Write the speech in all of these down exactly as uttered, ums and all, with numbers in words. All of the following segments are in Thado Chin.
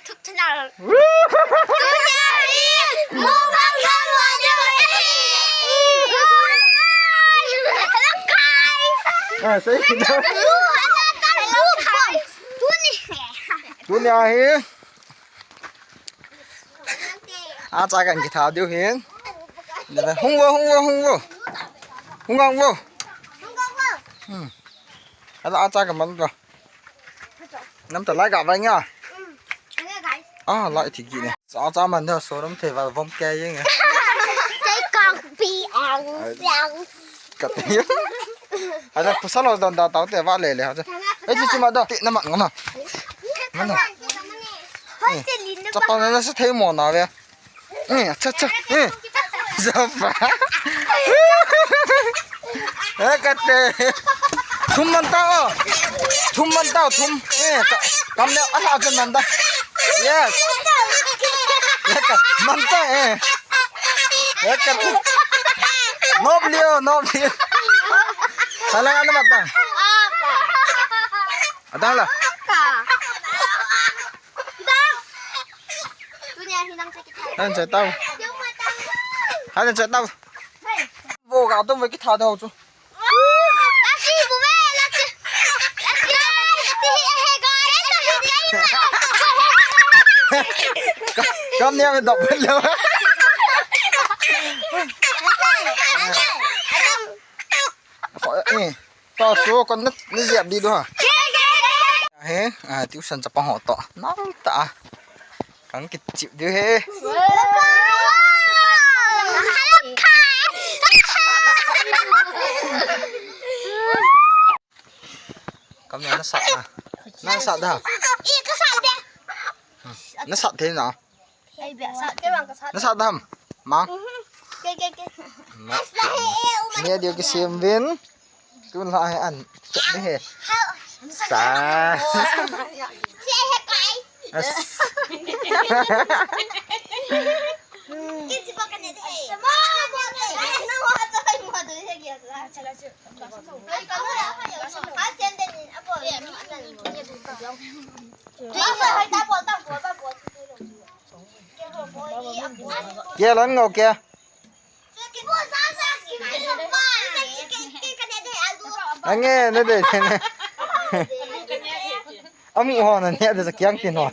Tunia hi mukbang kan wa jo e. Hello guys. Ah, say hello. Hello guys. Tunia hi acha kan kitha diu hin. Hung vo, hung vo, hung vo. Hung vo, hung vo. Hmm. Acha, acha ka man ko. Nam ta lai ka vai nga. Ah, lai thi gi ne. Sa cha man da so ram the va vom ke yeng. Te kang pi ang siang. Ka te. Ada kusalo don da tau te va le le ha. Ei chi chi ma da ti na ma ngama. Mana. Hoi te lin na. Chapa na sa thei mo na ve. Eh, cha, cha, eh. Zapa. Eh, kate. Thum man ta o. Thum man ta o, thum. Eh, ka, kam le, ala, thum man ta. Yes. Eh, ka, man ta, eh. Eh, kate. Nop lio, nop lio. Salang ano man ta? Adang la. Tunia hi nang sakit. Han sa tau. Han sa tau. Vo ka dom ve kitha dau chu. Lasi bu ve, lasi. Lasi, lasi, eh, ga, eh, lasi, eh, lasi. Ka, kam nia me dop lo. Eh. Ta su kon na, na jep di do ha. He, ah, tuition chapang ho to. Nal ta. Kan kichip diu he. Kam na sat na. Na sat da. Na sat the na. Na sat dam. Mang. Ke, ke, ke. Ni diu kisem vin. Tun la he an. Ni he. Sa. As. Kia lan ngau kia. Ange, na de, na. Amu ho na ne de sa kiang tin ho.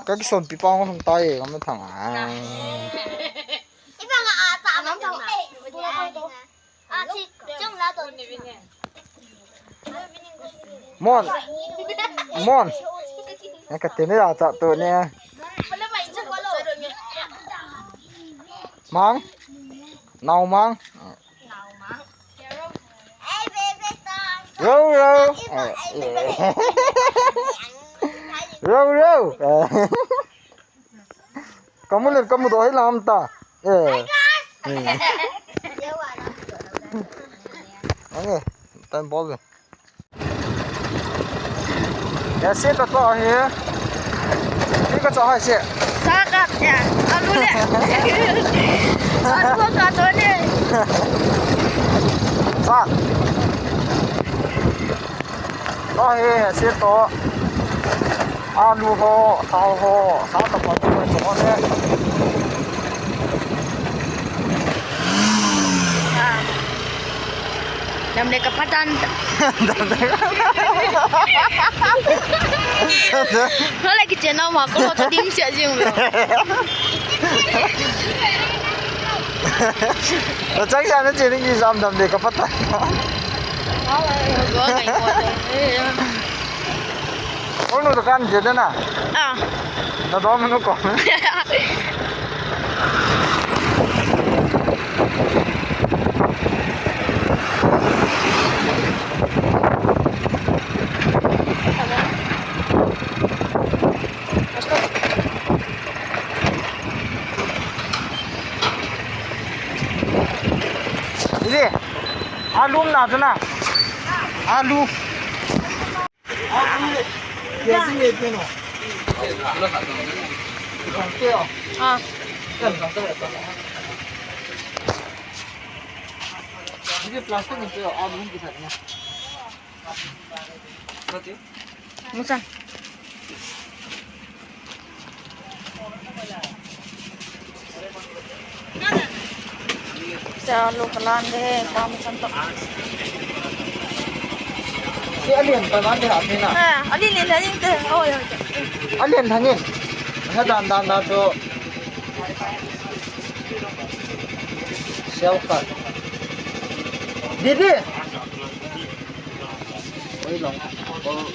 Ka kisonpi pa hung tai, ka me thang. Mon. Mon. Ka tene la cha to ne. Mang. Nau mang. Rau, rau. Rau, rau. Kamu le, kamu do hi lam ta. Eh. Hmm. Ange, tan bol. Ya, se ta to hi. Ni ka cho hai se. Sa ka ya. Alu le. Alu ka to ne. Sa. To hi, se to. Alu ho, thao ho, sa ta pa to ne. Dam le ka patan. Hola ki chena ma ko to dim sia jing lo. Lo chang sa na chena ki jam dam le ka patan. Ol nu dukan je de na. Ah. Na dom nu ko. Ile, alu na tu na. Alu. Musan. Chalo kalan de, pa musan to. Si alien pa man de, amin na. Ha, alien, alien de. Oh, ya, ya. Alien thangin. Ha, dan, dan, dan, to. Siau ka. Didi. Oi, long. Oh.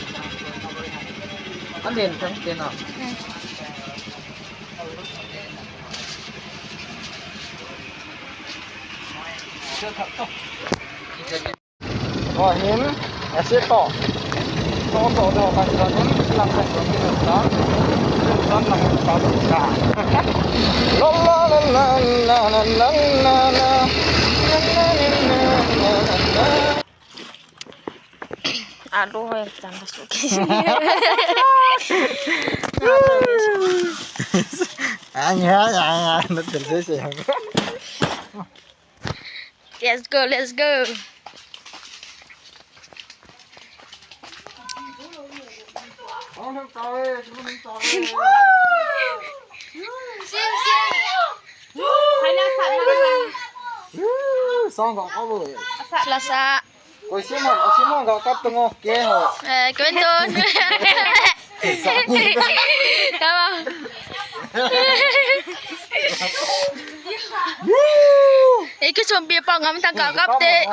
Alien thang te na. Ahin, ase to. To, to, to, kan, kan, kan, kan, kan, kan, kan, kan. Kan, kan, kan, kan. La, la, la. Alu hoi, tang ka suki. Anya, anya, na telde se. Let's go, let's go. Sing, sing. Song kong kong. Selasa. Koi Simon, oh, Simon ga kap tungo ke ho. Eh, koi tun. Tama. Eh, kisumpi pa ngam tang ga kap te.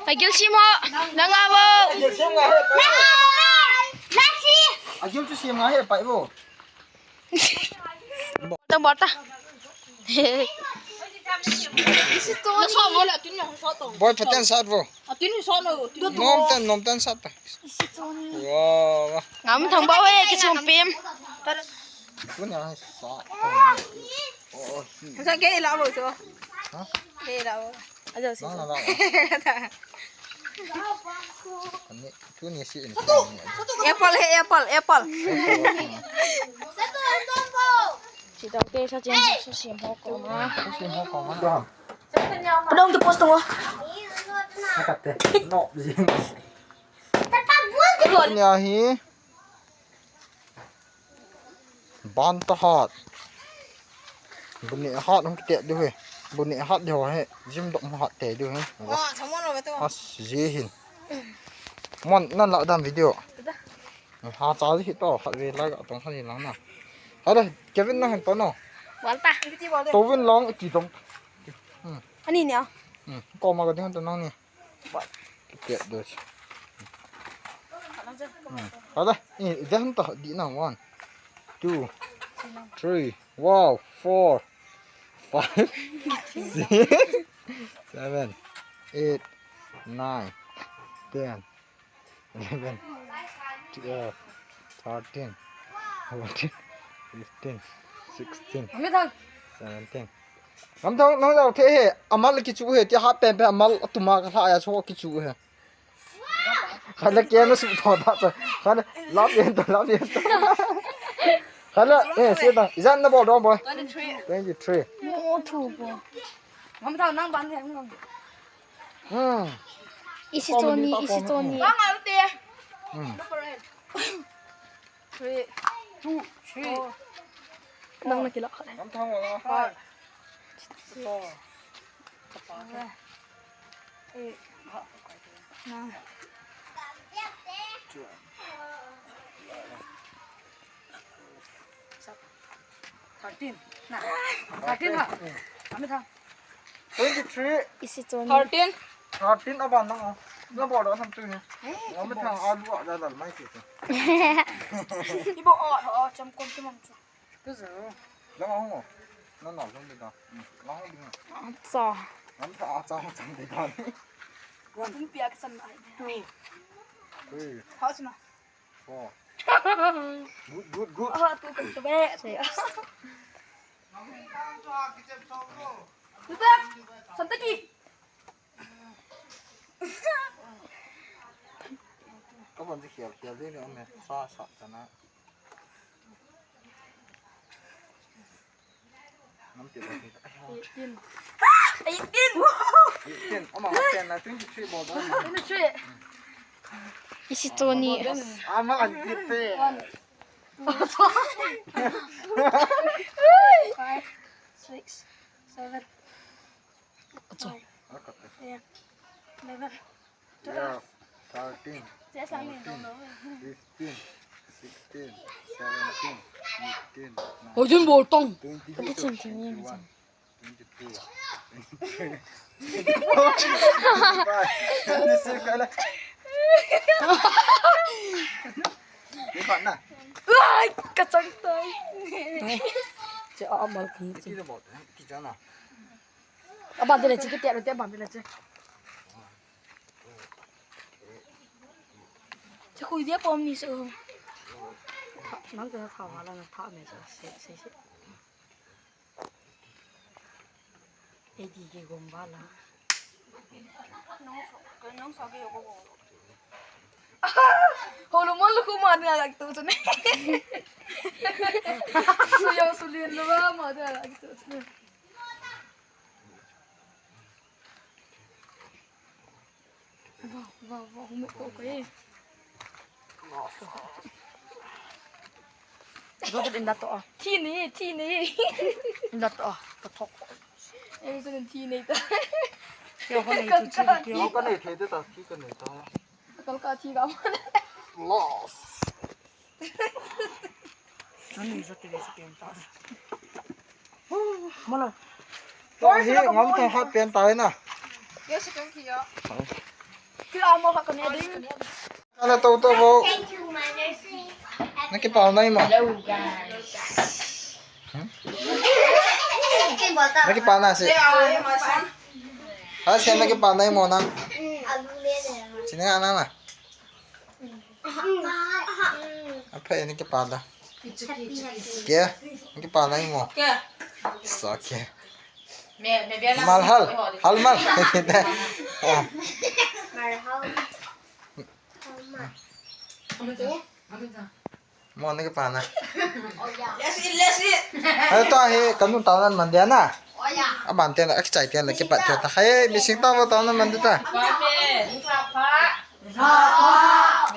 Agil Simo, nang abo. Agil tu Simo he pa ibo. Tang bol ta. Boy, phaten sat vo. Nom tan, nom tan sat ta. Wow, wow. Ngam thang bol he, kisumpi. Tunia sat. Oh, oh, hi. Sa ke la vo so. Ha? Ke la vo. Ajo si. Nang, nang, nang. Ani, tunia si in. Apple he, apple, apple. Satu, satu. Sitang te sa chen sa sim ho ko ma. Sa sim ho ko ma. Padong tu post tu. Nakat te. No, jing. Nia hi. Ban ta hat. Buni hat hung kite du he. Buni hat de ho he. Jim dok hat te du he. Wa, samon lo beto. As, je hin. Mon, nan la dan video. Ha, cha ji to, khat ve lai ka tong khat ni lang na. Hale, Kevin na hen to no. Wal ta. To win long ki tong. Hmm. Ani nia. Hmm. Ko ma ka ding to nang ni. Wal. Ki pet do. Hmm. Hale, eh, jan to di na one. Two. Three. Wow, four. Five. Six. Seven. Eight. Nine. Ten. Eleven, twelve, thirteen, fourteen, fifteen, sixteen, seventeen. Ngam thang, nang jao the he, amal kichu he, ti hat pen pen amal atuma ka hla ya chu kichu he. Khala ke na su tho da cha. Khala lap yen to, lap yen to. Khala, eh, se ta. Ijat na bol dong boy. Twenty-three. Twenty-three. Mo thu bo. Ngam thang nang ban he ngam. Hmm. Isi choni, isi choni. Bang au te. Hmm. Three, two, three. Nang na kila. Ngam thang wala. Five. Four. Eight. Nine. Twelve. Thirteen. Na. Thirteen ha. Ami thang. Twenty-three. Isi choni. Thirteen. Thirteen aban nang o. Na bol do tham tu ni. Eh, ami thang alu a da dal mai ti. Ibo o, o, cham kon ti mang chu. Ku zu. Lang hong o. Na na lang de da. Lang hong de. Acha. Lang ta acha cham de da. Wan pia ka cham ai. Three. Three. Ha chuna. Four. Good, good, good. Ah, tu kan tu be. Tu tak, santaki. Ka ban ji khial khial de ne, sa sa ta na. Nam ti ba ni. Eighteen. Eighteen. Eighteen. Ama. Twenty-three. Isi Tony. Ama anti pe. Five, six, seven. Acha. Eight, eleven. Yeah, thirteen, fourteen, fifteen, sixteen, seventeen, eighteen, nineteen, twenty-two, twenty-one, twenty-two, twenty-three. Twenty-five, twenty-six, ala. Di ba na? Ay, kachang tayo. Che, ah, amal kung. Iti na ba? Iti dyan na. Abang dile, che, kiti, ano, te, abang dile, che. Che, kuya, pom ni so. Nang kena thawa la, na thawa me so, se, se, se. Edi ke gom ba la. Nang so, nang so ke yo ko. Holo mo lo ko ma na tu so ne. So yo so lien lo ba ma da tu so ne. Wow, wow, wow, hum ko ko e. Zo din da to. Thi ni, thi ni. Da to, ka thok. E, so thi ni ta. Yo, ko ni tu chi ki. Yo, ka ni thei te ta, thi ka ni ta. Kal ka thi ka. Loss. Ani sa ti sa ken ta. Mala. To hi ngam ta hat pen ta na. Yo si kan ki yo. Ki la mo ka ka ne ding. Ala to to bo. Na kipah nai mo. Hello, guys. Hmm? Na kipah na si. Ha, si na kipah nai mo na. Sini nga na na. Apa ini kipah da? Kya? Ini kipah nai mo. Kya? So kya? Malhal, hal mal. Ah. Mo na kipah na. Lesi, lesi. Ayo to hi, kanu tao nan man dia na. Aban te na, akichai te na, kipat te ta. Hai, mising tao tao nan man dia ta. Pha, pha. Pha, pha.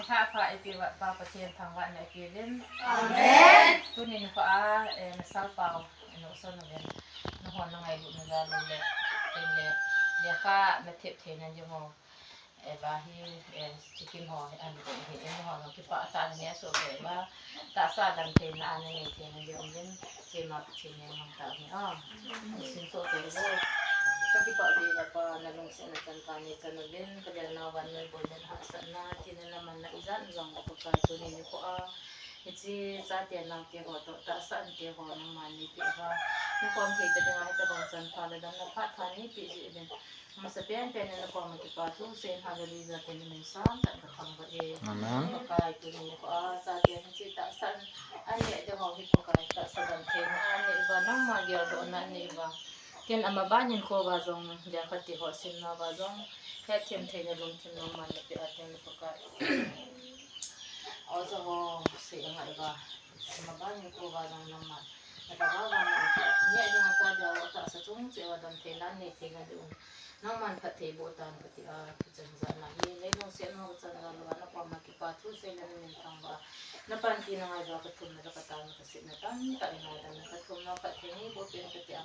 Pha, pha, ipi vat pa, Pathen thangvahna ipi uvin. Amen. Tuni nikho a, eh, Mister Pau, ino son uvin. Nahon na ngailut na jal u le, le, lekha na thep thei na jong ho. Eh, ba hi, eh, chicken ho, an ko hi, eh, ho, no, kipah tah na ne so ke ba. Tahsa dam thei na, an ne thei na jong uvin. Keima Pathen in mang ta ni a. Sin so ke bo. Ka kipah ve na pa, na lungset na chan pa ni chan uvin, ka bel na van noi boi na hahsatna, thina na manna ijat jong ko ka tuni nikho a. Hiche chate naote ho toh, tahsa ante ho nangman neipeh uva. Nakom thei ta dinga hitabang chan pha le damna phat pha neipeh jeh uvin. Masa penpen in nakoma kipa thu seiyin, hallelujah tin namin sangtah in kathangvah e. Amen. Pakai tuni nikho a chate hiche tahsa an neh ding ho hi Pakai tahsa dam theina a neh uva, nangma geldohna a neh uva. Tin amaban hinkho uva jong, lekha ti ho simna uva jong, hetthem theina lungthim nangman napeh a tin Pakai. Oja ho sei angai uva. Amaban hinkho uva jong nangman. Nata uva jong nangman. Neh dinga cha dia uva tahsa chung cheh uva dam theina, nei theina diu. Nangman phatthei boh tan kati a, kichan jana hi. Leilung sehna kachan jal uva, nakoma kipa thu sei le namin thangvah. Na panpina ngai uva kathumna le katana kasetna tamtah in ngaidam in kathumna phatthei neiboh peh in kati a.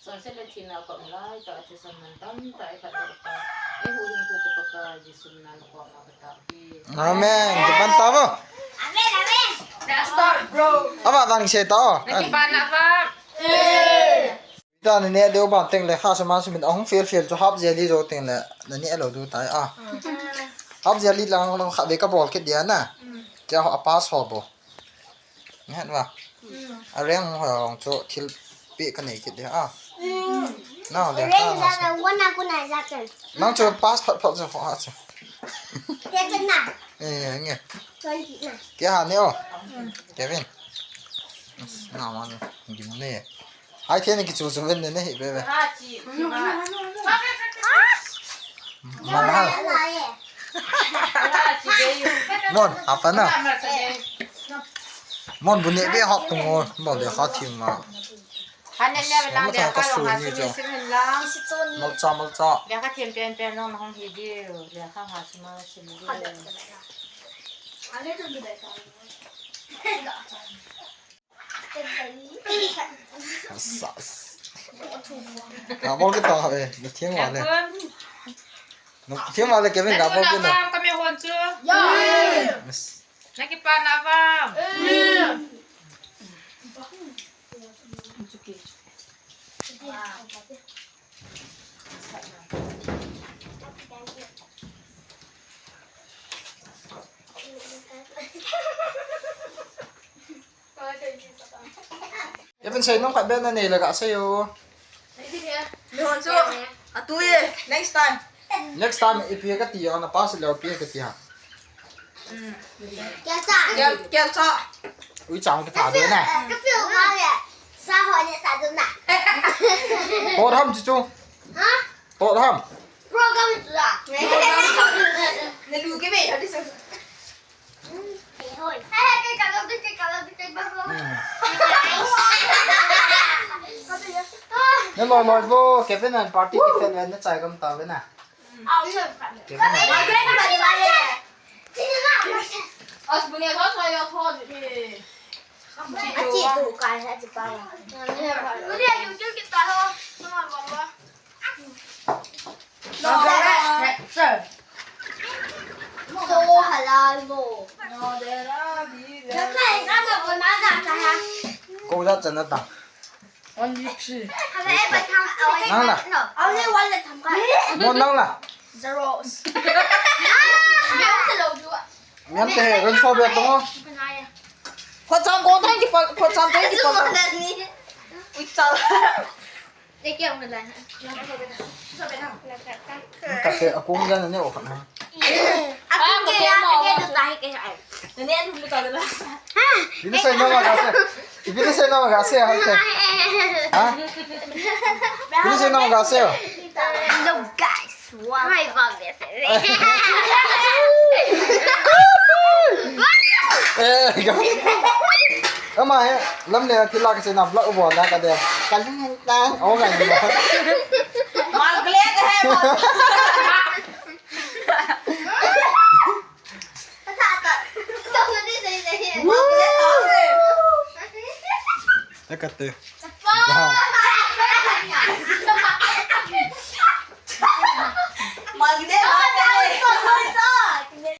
Chonset le thina a ka um lai tah a thisan man tamtah eikhat le eipah, eihuhhingpu ka Pakai Jesu min a nakoma katao hi. Amen. Kipan tao. Amen, amen. That's not, bro. Ava vang se tao. Na kipan ava. Eh. Ta na neh diu ban teng le kha suma sumin ahung fel fel chu half jelly jou teng le na neh lou diu tai a. Half jelly lang lang khat ve ka bol kit dia na. Kya ho a pass ho bo. Nge het va. A reng ho chu thil pe ka nei kit dia a. Nang dia ka na. Nang chu pass phat phat chu ho ha chu. Eh, nge. Kya ha ne o. Kevin. Na ma ne. Gim ne. Hai, thei na kichu chu ven ne hi be be. Manhal. Mon, apa na? Mon bu ne be hok tung o, mon de ha thim ma. Mo ta ka su ni jo. Malcha, malcha. Lekha them pen pen nang nahung hi diu. Lekha ha sima sima diu. Sas. Ga bol kit ta e, na thiam vale. Na thiam vale, Kevin, ga bol kit na. Kami hon chu. Yes. Na kipa na vam. Kevin, seinom khat beh nanei le gasei o. Mi hon chu. Atu e. Next time. Next time, ipi kati o, na pass le ipi kati ham. Kel cha. Kel, kel cha. Ui chang ka tha de na. Ka feel ha le. Sa ho le sa du na. Pot ham chu chu. Ha? Pot ham. Program chu la. Na lu ke be ha di sa. Hmm. Na loi loi vo, Kevin and party ki fan na chai gam ta ve na. Kevin. So halal mo. Ko da chana ta. Only three. Nang la. Only one le tham ka. Mo nang la. Zero. Mian te he, ran so bia tong o. Kho chang ko thang ki pa, kho chang ko ki pa. Ui chang. Ka se akung jan ne o khan ha. Akung ke ya ke tu tahi ke ai. Ne ne lu ta la. Ipi na seinom gasei. Ipi na seinom gasei ha. Ha? Ipi na seinom gasei. Hello guys. Wow. Hi, Bob. Eh, ama he, lam le thil la ka seina vlog bol na ka de. Ka ling hen tang. Oh, ka ling. Margaret he, Margaret. Ekate.